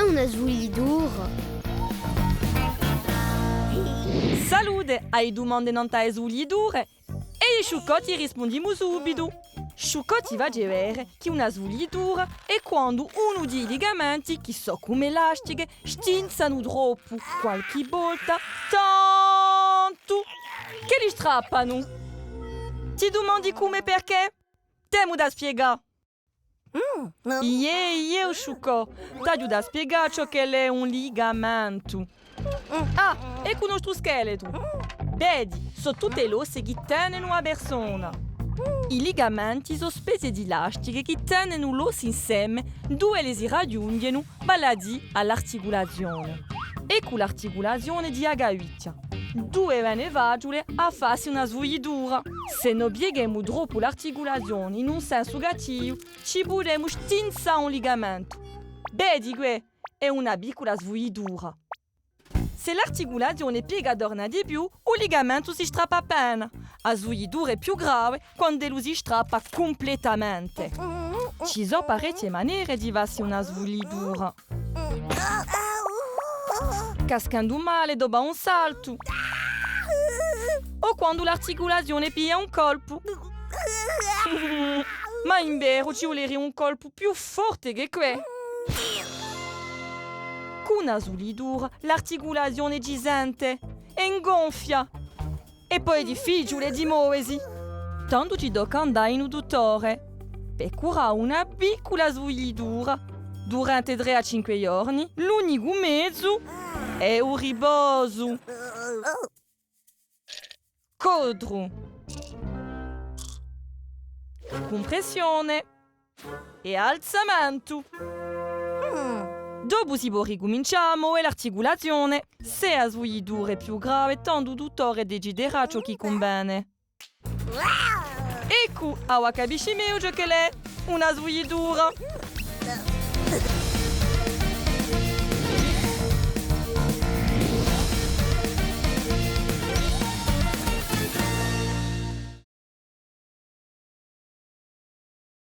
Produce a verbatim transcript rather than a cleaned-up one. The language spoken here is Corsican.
una svuglitura? Salute! Ai dumande nant'à e svugliture? È eiu è Sciuccò ti rispundimu subitu. Sciuccò ti face vede chì una svuglitura hè quandu unu di i ligamenti, chì sò cum'è elastiche, stinzanu troppu, qualchì volta tantu, ch'elli strappanu. Ti dumandi cumu è perchè? T'emu da spiegà. Iè, iè, o Sciuccò, t'aghju da spiegà ciò ch'ellu hè un ligamentu. Ah, eccu u nostru scheletu. Vedi, sò tutte l'osse chì tenenu a persona. I ligamenti sò spezie di lastiche chì tenenu l'osse inseme, duve esse si raghjunghjenu, vale à dì à l'articulazione. Eccu l'articulazione di a caviglia, duve vene faciule à fassi una svuglitura. S'è no pieghemu troppu l'articulazione in un sensu cattivu, ci pudemu stinzà un ligamentu. Vedi què, hè una piccula svuglitura. S'è l'articulazione piega torna di più, u ligamentu si strappa appena. A svuglitura hè più grave quand'ellu si strappa cumpletamente. Ci sò parechje manere di fassi una svuglitura. Cascandu male dopu à un saltu. O quandu l'articulazione piglia un colpu. Ma in veru ci vuleria un colpu più forte chè què. Cù una svuglitura, l'articulazione ci sente, è ingonfia, è po hè difficiule di movesi. Tandu ci tocca à andà in u duttore, per curà una piccula svuglitura. Durante trè à cinque ghjorni, l'unicu mezu hè u riposu. Codru. Cumpressione. È alzamentu. Dopu si pò ricumincià à move l'articulazione. S'è a svuglitura hè più grave, tandu u duttore deciderà ciò chì cunvene. Eccu, avà capisci megliu ciò ch'ellu hè una svuglitura.